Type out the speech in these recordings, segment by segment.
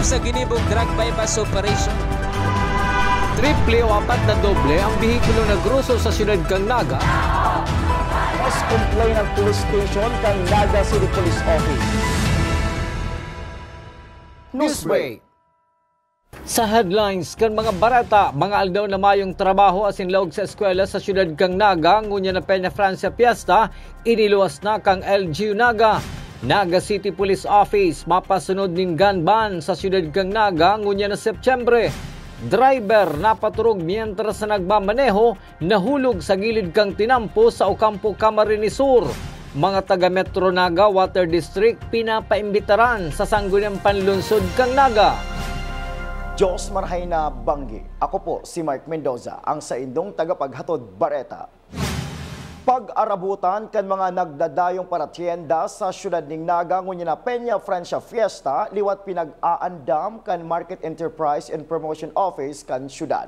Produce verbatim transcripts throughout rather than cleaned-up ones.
Sa ginibong drug buy-bust operation, triple o apat na doble ang behikulo na groso sa siyudad kan Naga. Mas complain ang police station kan Naga City Police Office. Newsbreak. Sa headlines kan mga bareta, mga aldaw na mayong trabaho asin laog sa eskwela sa siyudad kan Naga, ngunyan na Peña Francia Fiesta, iniluwas na kan L G U Naga. Naga City Police Office, mapasunod nin gun ban sa siyudad kan Naga, ngunyan na Setyembre. Driver napaturog mientras na nagmamaneho, nahulog sa gilid kan tinampo sa Ocampo, Camarines Sur. Mga taga Metro Naga Water District pinapaimbitaran sa Sangguniang Panlunsod kan Naga. Diyos marhay na banggi. Ako po si Mark Mendoza, ang saindong tagapaghatod bareta. Pag-arabutan kan mga nagdadayong paratyenda sa siyudad nin Naga ngunyan na Peña Francia Fiesta, liwat pinag-aandam kan Market Enterprise and Promotion Office kan siyudad.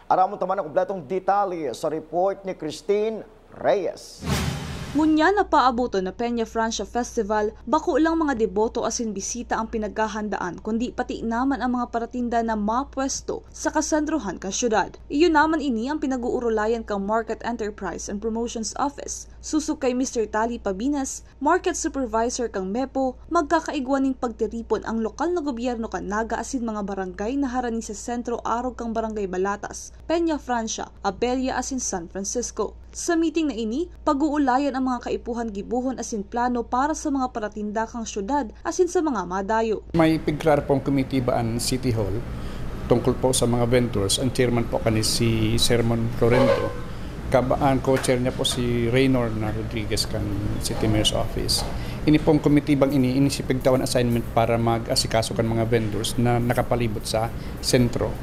Aramon ta man ang kompletong detalye sa report ni Christine Reyes. Ngunyan na paaboton na Peña Francia Festival, bako lang mga deboto asin bisita ang pinaghahandaan, kundi pati naman ang mga paratinda na mapwesto sa kasentrohan kan siyudad. Iyo naman ini ang pinag-uurulayan kan Market Enterprise and Promotions Office. Susog kay Mister Tali Pabines, Market Supervisor kan MEPO, magkakaigwa nin pagtiripon ang lokal na gobyerno kan Naga asin mga barangay na harani sa sentro arog kan Barangay Balatas, Peña Francia, Abella asin San Francisco. Sa meeting na ini, pag-uulayan ang mga kaipuhan gibohon asin plano para sa mga paratinda kan siyudad asin sa mga madayo. May pigklar pong komitiba an City Hall tungkol po sa mga vendors. Ang chairman po kani si Sermon Florento. Kaba-, ang co-chair niya po si Raynor na Rodriguez kan City Mayor's Office. Ini pong komitibang ini, ini si pigtawan assignment para mag-asikaso kan mga vendors na nakapalibot sa sentro.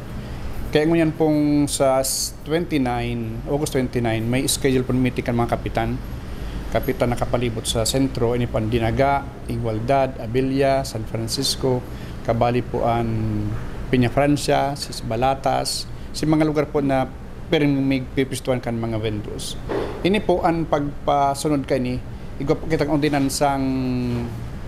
Kaya ngunyan pong sa s-, twenty-nine, August twenty-nine, may schedule pong meeting kan mga kapitan. Kapitan nakapalibot sa sentro, ini po ang Dinaga, Igualdad, Abella, San Francisco, kabali po an Peña Francia, si Balatas, si mga lugar po na pirming migpipistuhan kan mga vendors. Ini po an pagpasunod kaini, igwa po kitang ordinansang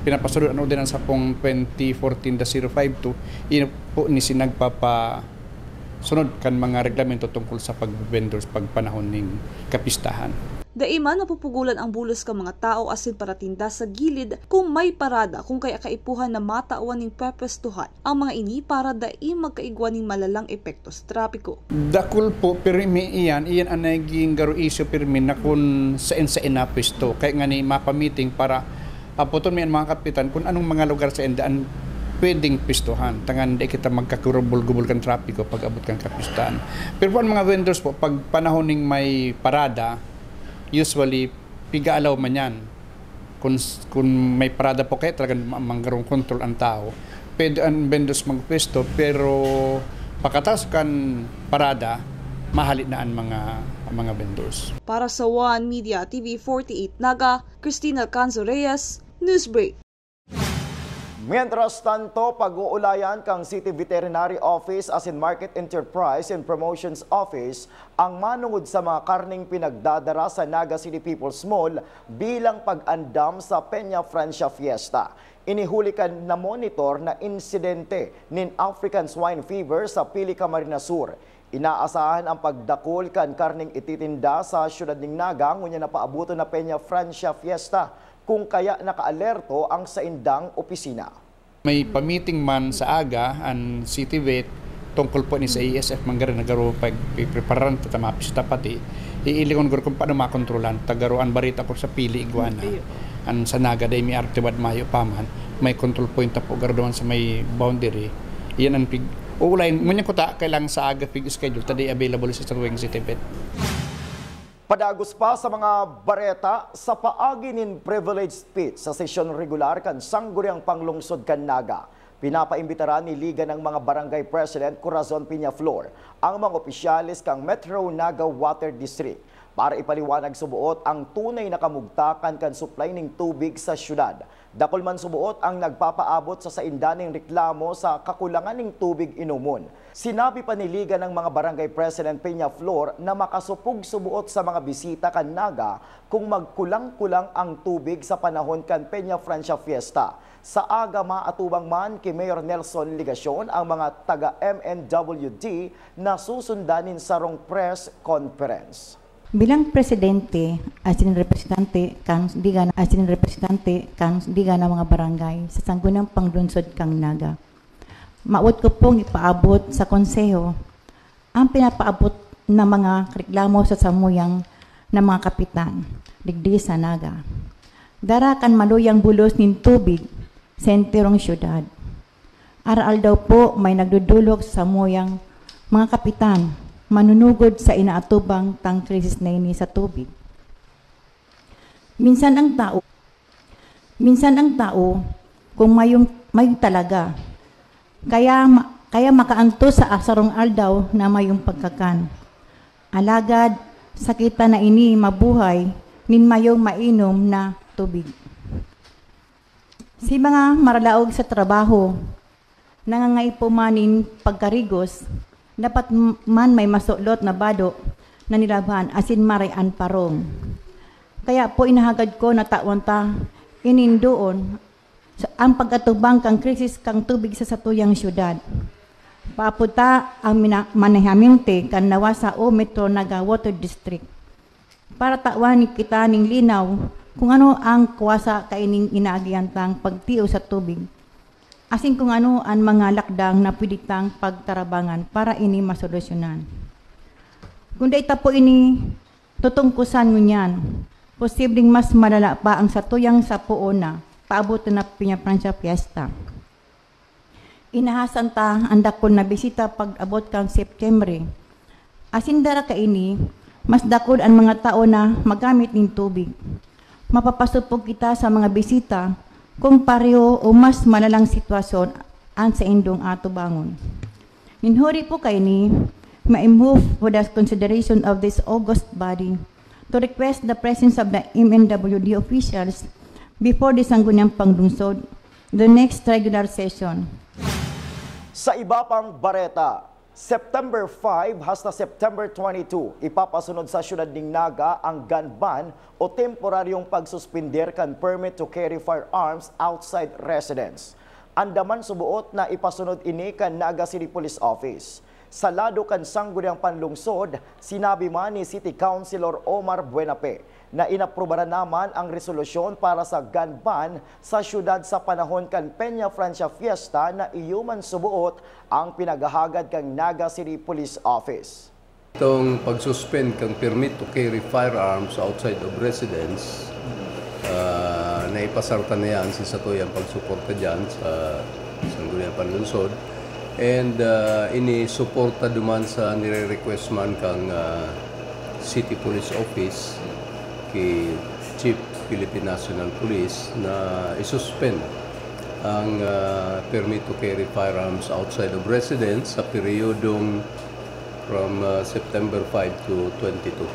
pinapasunod an ordinansa pong twenty fourteen dash zero five two, ini po ni si nagpapasunod kan mga reglamento tungkol sa pag-vendors pag panahon ning kapistahan. Dai man mapupugolan ang bulos kan mga tao asin paratinda sa gilid kung may parada, kung kaya kaipuhan na matawan nin pwepwestuhan. Ang mga ini para dai magkaigwa nin malalang epekto sa trapiko. Dakul po, pirmi iyan, iyan ang naging garo isyu pirmi na kun sain-sain na pwesto. Kaya nga ni mapamiting para apoton mi an mga kapitan kun anong mga lugar sa inda an pwedeng pwestuhan. Tangan di kita magkakurubol-gubol kan trapiko pag abot kan kapistahan. Pero po ang mga vendors po, pag panahon ning may parada, usually, piga-allow man yan. Kung, kung may parada po kaya talagang ma-, manggarong kontrol ang tao, pwede ang vendors magpwesto, pero pagkatapos kan parada, mahali na ang mga, ang mga vendors. Para sa One Media T V forty-eight Naga, Christine Alcanzo Reyes, Newsbreak. Mientras tanto, pag-uulayan kan City Veterinary Office asin Market Enterprise and Promotions Office ang manongod sa mga karneng pinagdadara sa Naga City People's Mall bilang pag-andam sa Peña Francia Fiesta. Ini huli kan na-monitor na insidente nin African Swine Fever sa Pili, Camarines Sur. Inaasahan ang pagdakul kan karneng ititinda sa siyudad nin Naga ngunyan na paaboton na Peña Francia Fiesta, kung kaya nakaalerto ang saindang opisina. May pa-meeting man sa aga an City Vet tungkol po ni sa A S F, manggarin na garo pagpiprepararan ta, ta mapista pati. Iilingon garo kung paano makontrolan. Ta garo an barita ko sa Pili, igwa na. Iyo. An sa Naga, dai may artibad mayo pa man. May control point ta po garo duman sa may boundary. Iyan ang pig-, uulayan. Ngunyan ko ta, kailangan sa aga pig-schedule, ta dai available sa sarong City Vet. Padagos pa sa mga bareta, sa paagi nin privilege speech sa sesyon regular kan Sangguniang Panglungsod kan Naga, pinapaimbitaran ni Liga ng mga Barangay President Corazon Peñaflor ang mga opisyales kan Metro Naga Water District para ipaliwanag sa buot ang tunay na kamugtakan kan supply ning tubig sa syudad. Dakul man suboot ang nagpapaabot sa sainda ning reklamo sa kakulangan ning tubig inomon. Sinabi pa ni Liga ng mga Barangay President Peñaflor na makasupog suboot sa mga bisita kan Naga kung magkulang-kulang ang tubig sa panahon kan Peña Francia Fiesta. Sa aga, maatubang man ki Mayor Nelson Legacion ang mga taga M N W D na susundan nin sarong press conference. Bilang presidente asin representante kan Liga, asin representante kan Liga ng mga Barangay sa Sangguniang Panglungsod kan Naga, mawot ko pong ipaabot sa Konseho ang pinapaabot na mga reklamo sa samuyang na mga kapitan digdi sa Naga. Dara kan maluyang bulos nin tubig sa enterong syudad. Araw-aldaw po may nagdudulog sa samuyang mga kapitan, manunugod sa inaatubang tang krisis na ini sa tubig. Minsan ang tao, minsan ang tao, kung mayong, mayong talaga, kaya ma-, kaya makaantos sa sarong aldaw na mayong pagkakan. Alagad, sakita na ini mabuhay nin mayong mainom na tubig. Si mga maralaog sa trabaho, nangangaipo man nin pagkarigos, dapat m-, man may masulot na bado na nilabhan asin maray an parong. Kaya po inahagad ko na tawan ta inindoon sa, ang pag-atubang kan krisis kan tubig sa satuyang syudad. Paapod ta ang mina-, manehamente kan Nawasa o Metro Naga Water District. Para tawan kita nin linaw kung ano ang kuwasa kaining inaagihan tang pagtios sa tubig, asin kung ano an mga lakdang na pwede tang pagtarabangan para ini masolusyonan. Kung dai ta po ini tutungkosan ngunyan, posibleng mas malala pa ang satuyang sapoon na paabot na Peña Francia Fiesta. Inahasan ta an dakul na bisita pag-abot kan Setyembre. Asin dara kaini, mas dakul an mga tao na magamit nin tubig. Mapapasupog kita sa mga bisita kung pareho o mas malalang sitwasyon an saindong atubangon. Nin huri po kaini, ma-move for the consideration of this august body to request the presence of the M N W D officials before the Sangguniang Panglungsod, the next regular session. Sa iba pang bareta, September five hasta September twenty-two, ipapasunod sa siyudad nin Naga ang gun ban o temporaryong pagsuspender kan permit to carry firearms outside residence. Andaman suboot na ipasunod ini kan Naga City Police Office. Sa lado kan Sangguniang Panlungsod, sinabi man ni City Councilor Omar Buenape na inaprubaran naman ang resolusyon para sa gun ban sa siyudad sa panahon kan Peña Francia Fiesta na iyo man suboot ang pinaghahagad kan Naga City Police Office. Itong pag-suspend kan permit to carry firearms outside of residence, ah, naipasar ta na yan si satuyang pagsuporta dyan sa Sangguniang Panlungsod. And, ah, ini suporta duman sa nire-request man kang, ah, City Police Office ki Chief Philippine National Police na isuspend ang, ah, permit to carry firearms outside of residence sa peryodong from, ah, September five to twenty-two.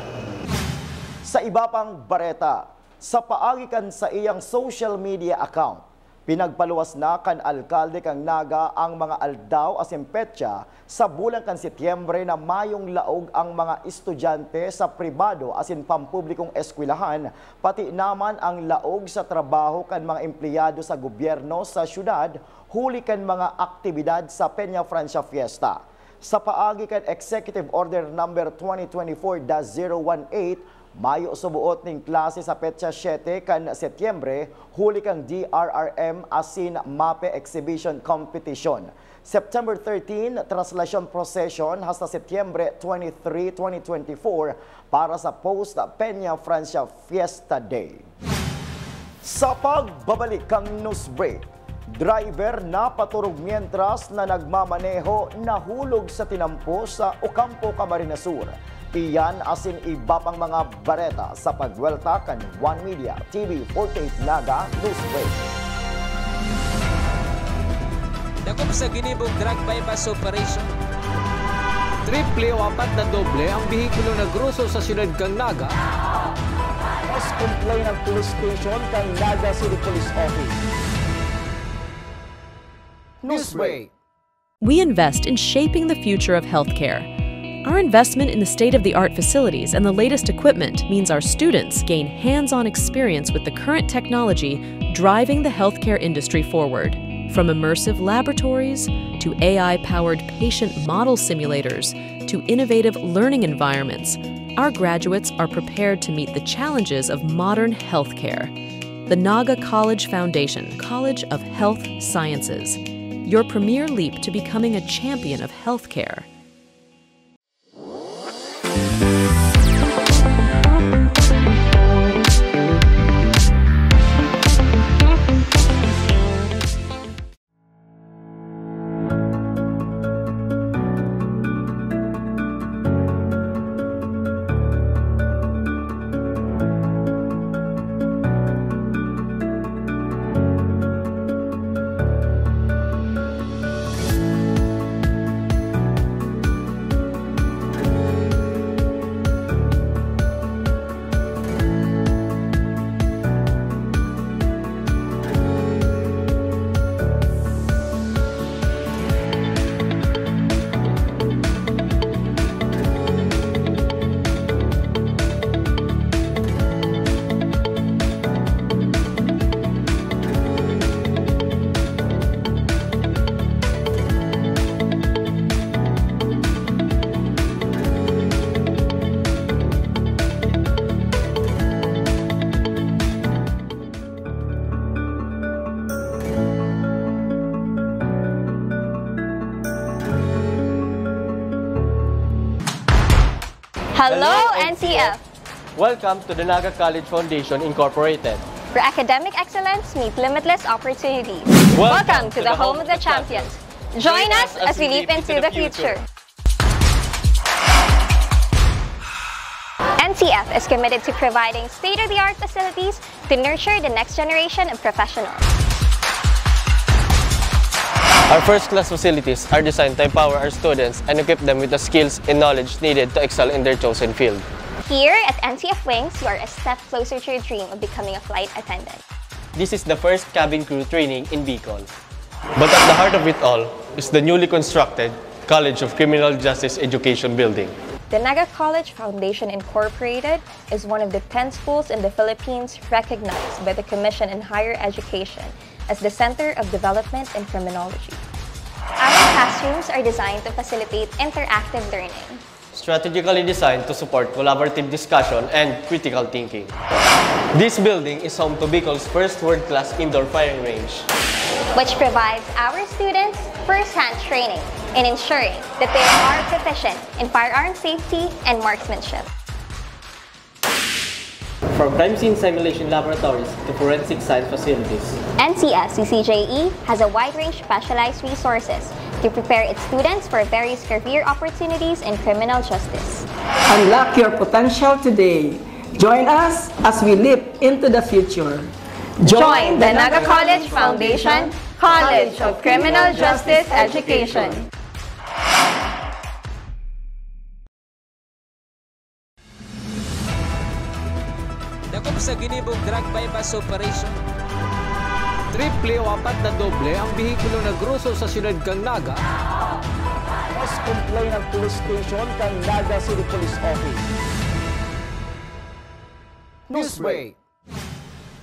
Sa iba pang bareta, sa paagi kan saiyang social media account, pinagpaluwas na kan alkalde kan Naga ang mga aldaw asin petsa sa bulan kan Setyembre na mayong laog ang mga estudyante sa pribado asin pampublikong eskwelahan, pati naman ang laog sa trabaho kan mga empleyado sa gobyerno sa syudad huli kan mga aktibidad sa Peña Francia Fiesta. Sa paagi kan Executive Order Number twenty twenty-four dash zero one eight, mayo suboot nin klase sa petsa siyete kan Setyembre, huli kan D R R M asin MAPEH Exhibition Competition. September thirteen, Translation Procession hasta Setyembre twenty-three, twenty twenty-four para sa Post Peña Francia Fiesta Day. Sa pagbabalik kan news break, driver napaturog mientras na nagmamaneho nahulog sa tinampo sa Ocampo, Camarines Sur. Iyan asin iba pang mga bareta sa pagwelta kan One Media T V forty-eight Naga News Break. Dakop sa ginibong drug buy-bust operation. Triple o apat na doble ang behikulo na groso sa siyudad kan Naga. Complain ang police station kan Naga City Police Office. Newsbreak. We invest in shaping the future of healthcare. Our investment in the state-of-the-art facilities and the latest equipment means our students gain hands-on experience with the current technology driving the healthcare industry forward. From immersive laboratories to A I-powered patient model simulators to innovative learning environments, our graduates are prepared to meet the challenges of modern healthcare. The Naga College Foundation, College of Health Sciences, your premier leap to becoming a champion of healthcare. Hello, N C F! Welcome to the Naga College Foundation Incorporated, where academic excellence meets limitless opportunities. Welcome to the home of the champions. Join us as we leap into the future. N C F is committed to providing state-of-the-art facilities to nurture the next generation of professionals. Our first-class facilities are designed to empower our students and equip them with the skills and knowledge needed to excel in their chosen field. Here at N C F Wings, you are a step closer to your dream of becoming a flight attendant. This is the first cabin crew training in Bicol. But at the heart of it all is the newly constructed College of Criminal Justice Education Building. The Naga College Foundation Incorporated is one of the ten schools in the Philippines recognized by the Commission on Higher Education as the center of development in criminology. Our classrooms are designed to facilitate interactive learning, strategically designed to support collaborative discussion and critical thinking. This building is home to Bicol's first world-class indoor firing range, which provides our students first-hand training in ensuring that they are proficient in firearm safety and marksmanship. From crime scene simulation laboratories to forensic science facilities, N C F C C J E has a wide range of specialized resources to prepare its students for various career opportunities in criminal justice. Unlock your potential today. Join us as we leap into the future. Join the Naga College Foundation College of Criminal Justice Education. Dakop sa ginibong drug buy-bust operation. Triple o apat na doble ang behikulo na groso sa siyudad kan Naga. Mas complain ang police station kan Naga City Police Office. Newsbreak.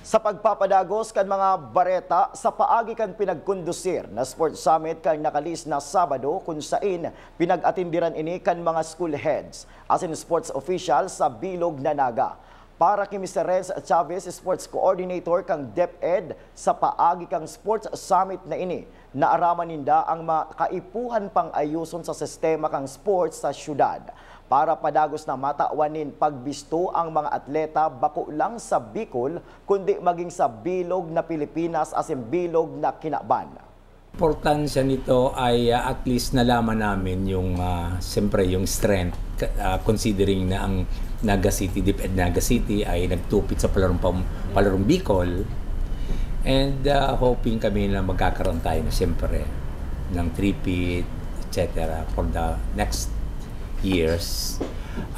Sa pagpapadagos kan mga bareta sa paagi kan pinagkondusir na Sports Summit kan nakalihis na Sabado, kun sain pinag-atenderan ini kan mga school heads asin sports official sa bilog na Naga. Para ki Mister Renz Chavez, Sports Coordinator kan DepEd, sa paagi kan Sports Summit na ini, naaraman ninda ang mga kaipuhan pang-ayoson sa sistema kan sports sa syudad. Para padagos na matawan nin pagbisto ang mga atleta bako lang sa Bicol, kundi maging sa bilog na Pilipinas asin bilog na kinaban. Importansya nito ay, ah, at least nalaman namin yung, ah, siyempre yung strength, ka-, ah, considering na ang Naga City, DepEd Naga City ay nagtupit sa palarong pam-, palarong Bicol. And, ah, hoping kami na magkakaroon tayo na siyempre ng three-peat, et cetera for the next years.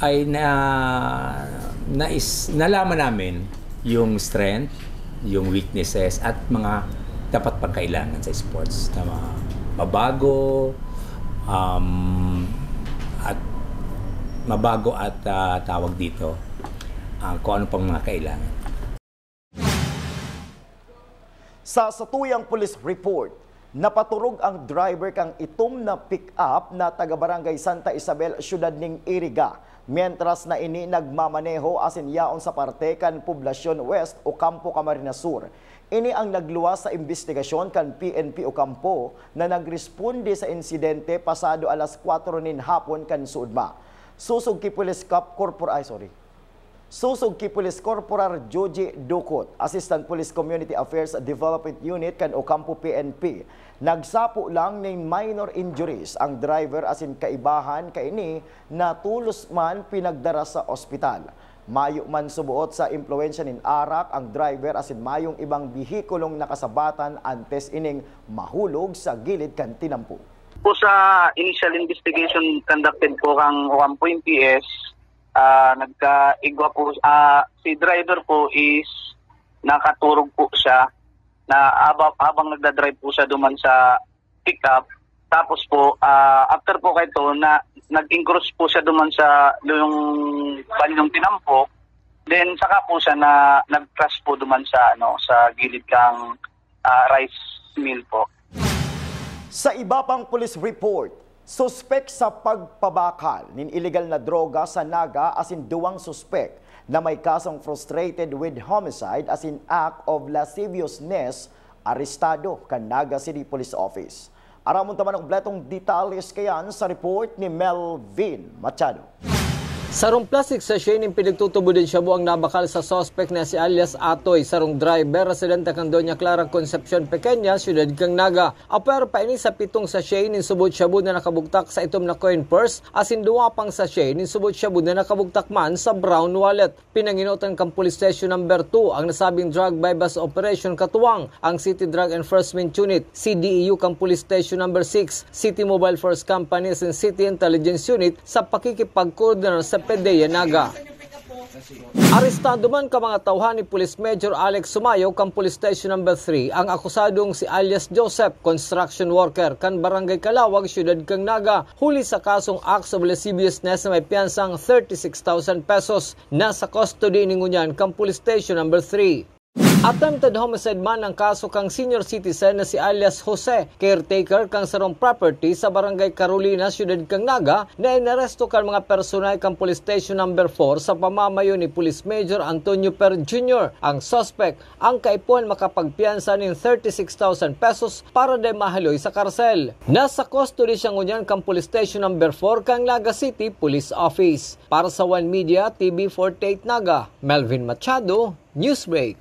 Ay na, nais-, nalaman namin yung strength, yung weaknesses, at mga dapat pang kailangan sa sports na mga mabago, um, at mabago at, ah, tawag dito, ah, kung ano pang mga kailangan. Sa satuyang police report, napaturog ang driver kan itom na pick-up na taga Barangay Santa Isabel, Siyudad nin Iriga, mientras na ini nagmamaneho asin yaon sa parte kan Poblacion West, Ocampo, Camarines Sur. Ini ang nagluwas sa imbestigasyon kan P N P Ocampo na nagresponde sa insidente pasado alas kwatro nin hapon kan suodma. Sosog ki Police Cap Corpor-, ay, sorry. Sosog ki Police Corporal Joji Ducot, Assistant Police Community Affairs Development Unit kan Ocampo P N P, nagsapo lang nin minor injuries ang driver asin kaibahan kaini na tolos man pinagdara sa ospital. Mayo man suboot sa impluwensya nin arak ang driver asin mayong ibang behikulong nakasabatan antes ining mahulog sa gilid kan tinampo. Po sa initial investigation conducted po kang Ocampo M P S, ah, nagkaigwa po, ah, si driver po is nakaturog po siya na habang, habang nagda-drive po siya duman sa pickup. Tapos po, ah, after po kay to, na, nag-encroach po siya duman sa yung banyong tinampok. Then, saka po siya na nag-crash po duman sa, ano, sa gilid kang, ah, rice mill po. Sa iba pang police report, suspek sa pagpabakal nin iligal na droga sa Naga asin duwang suspek na may kasong frustrated with homicide asin act of lasciviousness arestado kan Naga City Police Office. Aramon ta man an kompletong detalles kayan sa report ni Melvin Machado. Sarong plastic sachet nin pinagtutubod nin shabu ang nabakal sa suspek na si alias Atoy, sarong driver, residente kan Doña Clara Concepcion Pequeña, siyudad kan Naga. Apwera pa ini sa pitong sachet nin subot shabu na nakabugtak sa itom na coin purse, asin duwa pang sachet nin subot shabu na nakabugtak man sa brown wallet. Pinangenotan kan Police Station Number two ang nasabing drug buy-bust operation, katuwang ang City Drug Enforcement Unit, C D E U, kan Police Station Number six, City Mobile Force Company asin City Intelligence Unit sa pakikipagkoordinar sa PDEA Naga. Arestado man kan mga tauhan ni Police Major Alex Sumayo kan Police Station Number three ang akusadong si alias Joseph, construction worker kan Barangay Calawag, siyudad kan Naga, huli sa kasong acts of lasciviousness na may piyansang thirty-six thousand pesos. Nasa custody ini ngunyan kan Police Station Number three. Attempted homicide man ang kaso kan senior citizen na si alias Jose, caretaker kan sarong property sa Barangay Carolina, siyudad kan Naga, na inaresto kan mga personal kan Police Station Number four sa pamamayo ni Police Major Antonio Per Junior. Ang suspek, ang kaipuhan makapagpiyansa nin thirty-six thousand pesos para dai mahaloy sa karsel. Nasa custody siya ngunyan kan Police Station Number four kan Naga City Police Office. Para sa One Media, T V forty-eight Naga, Melvin Machado, Newsbreak.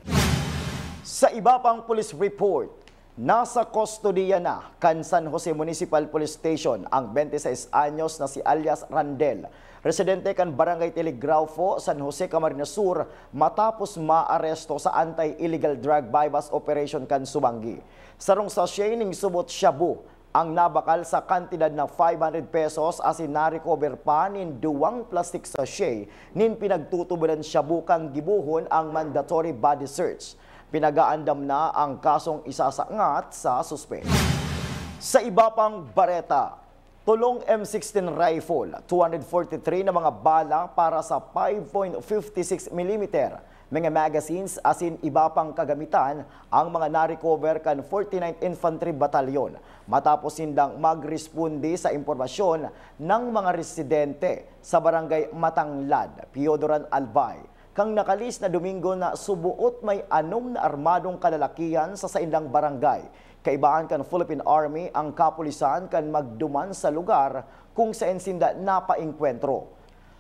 Sa iba pang police report, nasa kustodiya na kan San Jose Municipal Police Station ang twenty-six anyos na si alias Randel, residente kan Barangay Telegrafo, San Jose, Camarines Sur, matapos maaresto sa anti-illegal drug buy-bust operation kan Subangi. Sarong sachet ning subot shabu ang nabakal sa kantidad na five hundred pesos asin na-recover pa nin duwang plastic sachet nin pinagtutubodan shabu kan gibohon ang mandatory body search. Pinag-aandam na ang kasong isasangat sa suspek. Sa iba pang bareta, tolong M sixteen rifle, two hundred forty-three na mga bala para sa five point fifty six millimeter, mga magazines asin iba pang kagamitan ang mga na-recover kan forty-ninth Infantry Battalion matapos sindang magresponde sa impormasyon ng mga residente sa Barangay Matanglad, Piodoran, Albay, kan nakalihis na Domingo na suboot may anom na armadong kalalakihan sa saindang barangay. Kaibahan kan Philippine Army ang kapulisan kan magduman sa lugar kung saen sinda napaengkwentro.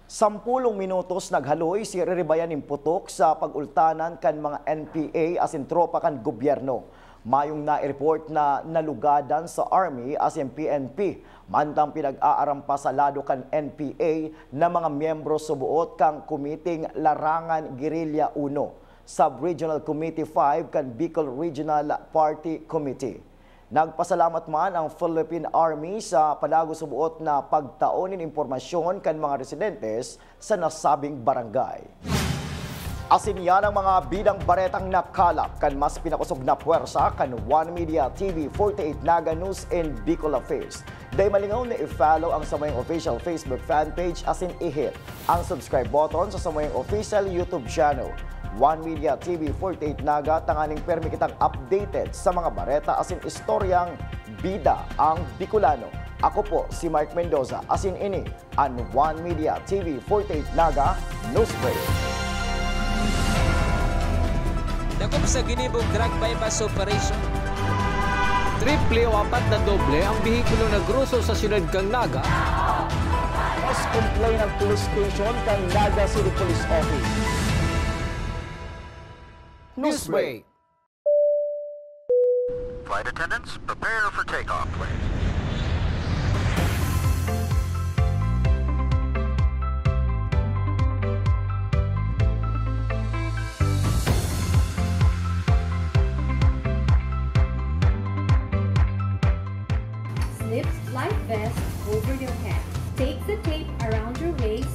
Sampolong minutos naghaloy si riribayan nin putok sa pag-ultanan kan mga N P A asin tropa kan gobyerno. Mayong nai-report na nalugadan sa Army asin P N P, mantang pinag-aaram pa sa lado kan N P A na mga miyembro suboot kan Komiteng Larangan Guerrilla Uno, Sub-Regional Committee five kan Bicol Regional Party Committee. Nagpasalamat man ang Philippine Army sa padagos sa buot na pagtao nin impormasyon kan mga residentes sa nasabing barangay. Asin yan ang mga bidang baretang nakalap kan mas pinakosog na pwersa kan One Media T V forty-eight Naga News and Bicol Affairs. Dai malingaw na i-follow ang samuyang official Facebook fan page asin i-hit ang subscribe button sa samuyang official YouTube channel, One Media T V forty-eight Naga, tanganing permi kitang updated sa mga bareta asin istoryang bida ang Bicolano. Ako po si Mark Mendoza, asin ini an One Media T V forty-eight Naga Newsbreak. Dakop sa ginibong drug buy-bust operation. Triple o apat na doble ang behikulo na groso sa siyudad kan Naga. Mas complain ang police station kan Naga City Police Office. Newsbreak. Flight attendants, prepare for takeoff, please. Slip life vest over your head. Take the tape around your waist